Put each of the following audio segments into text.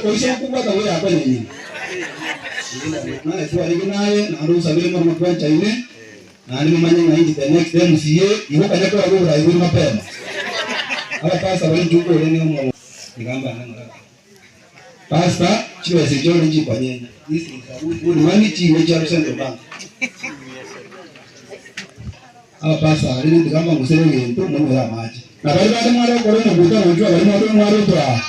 Oise gokobwata bweyakonyenya. Naye twarenge naye, naende osabire mono motwanchaine, naende momanye ng'a inche the next MCA, igo okanya korabwo oborai bore mapema. Abapastor baria inche okorenge omo iga mbande ng'ora gaki. Pastor, chibesa echi ore nchikonyenya, this is a good good money chiime chiarwa Central Bank. Abapastor aria nintiga mbang'usere egento monywere amache. Na baria bande mware gokora omokutano inchuo baria mware mwarotwe aa.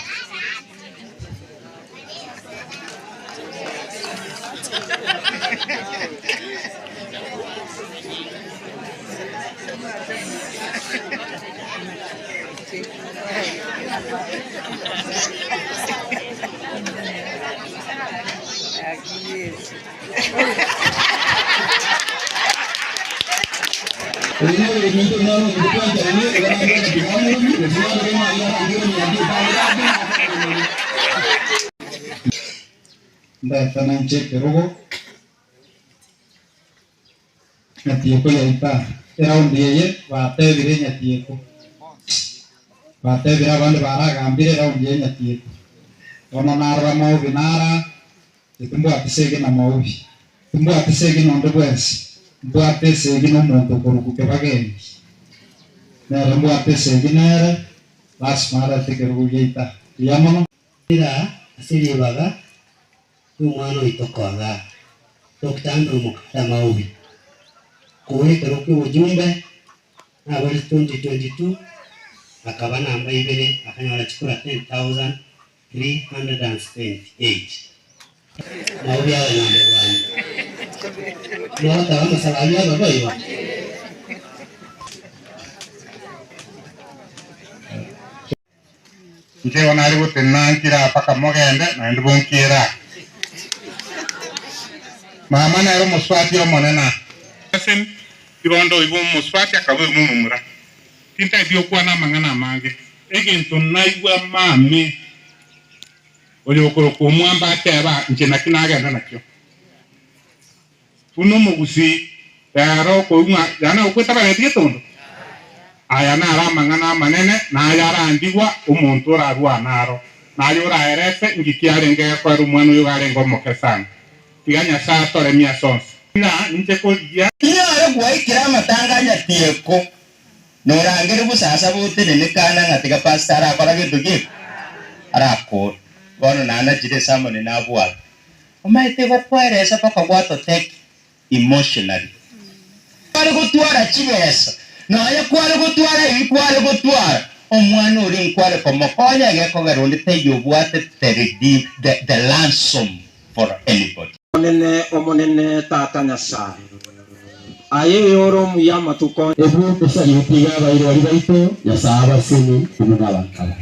Oyo noyominto omwana omonto twanchaine, iga nabwate tiga amorubi, gose nabeke ng'a aye arangire emiaka etano gaki nakore komanya. Ndaetana inche ekerogo, nyatieko yaita eraundi eye batebire nyatieko, batebire abande baragambire eraundi eye nyatieko. Bono narora maobi nara. Inche timbwati segi na maobi, timbwati segi nonde bwensi, mbwate esegi nomonto okorokwa kebagengi. Nere mbwate esegi nere, lasima arete ekerogo giaita. Mbuya mono. Ira ase ribaga ri'omwana oito koaga Doctor Andrew Mukanda Maobi korwa ekero ki'obojumbe nabare 2022 akaba namba ibere akanyora chikura 10,000 378. Maobi abe namba bwango. Mogoteba amasabo ayio abe boigo? Inche igo nare gotenena nkire aa mpaka mogende, naende bonkiere aa. Mama nere omosubati omonene aa. Ase igo onde oigwa omosubati akaba oigwa omomura. Tintageti gokwana amang'ana amange. Egento naigwa mame oyokorokwa omwamba ateba, inche naki nagenda nakio. Buna omogusii rero okoigwa ng'a yaani okwete abareti getondo. Aya naro amang'ana amanene, na aya arandigwa omonto orarwane aro, na aya oraerese ngiki arenge gekoera omwana oyo iga arenge omoke sana. Tiga Nyasae atoremie ase onsi. Ng'a ninche korigia. Tinyare gwaikera amatanga a Nyatieko. Norangere bosasa botenenekana ng'a tiga pastor arakora gento geke? Arakore. Bono nanachire esamoni nabwate. Omanyete gokweresa mpaka gwatoteki emotionally. Kware gotwara chibesa, nonya kware gotwara ebi kware gotwara, omwana oria nkware komokonya egekogera onde taiyo obwate the redeem the the ransom for anybody. Omonene, Omonene, Tata Nyasae, aye oyore omuya amatuko onsi. Ebu esaluti y'abairori baito, Nyasae abaseni inwe nabanto aba.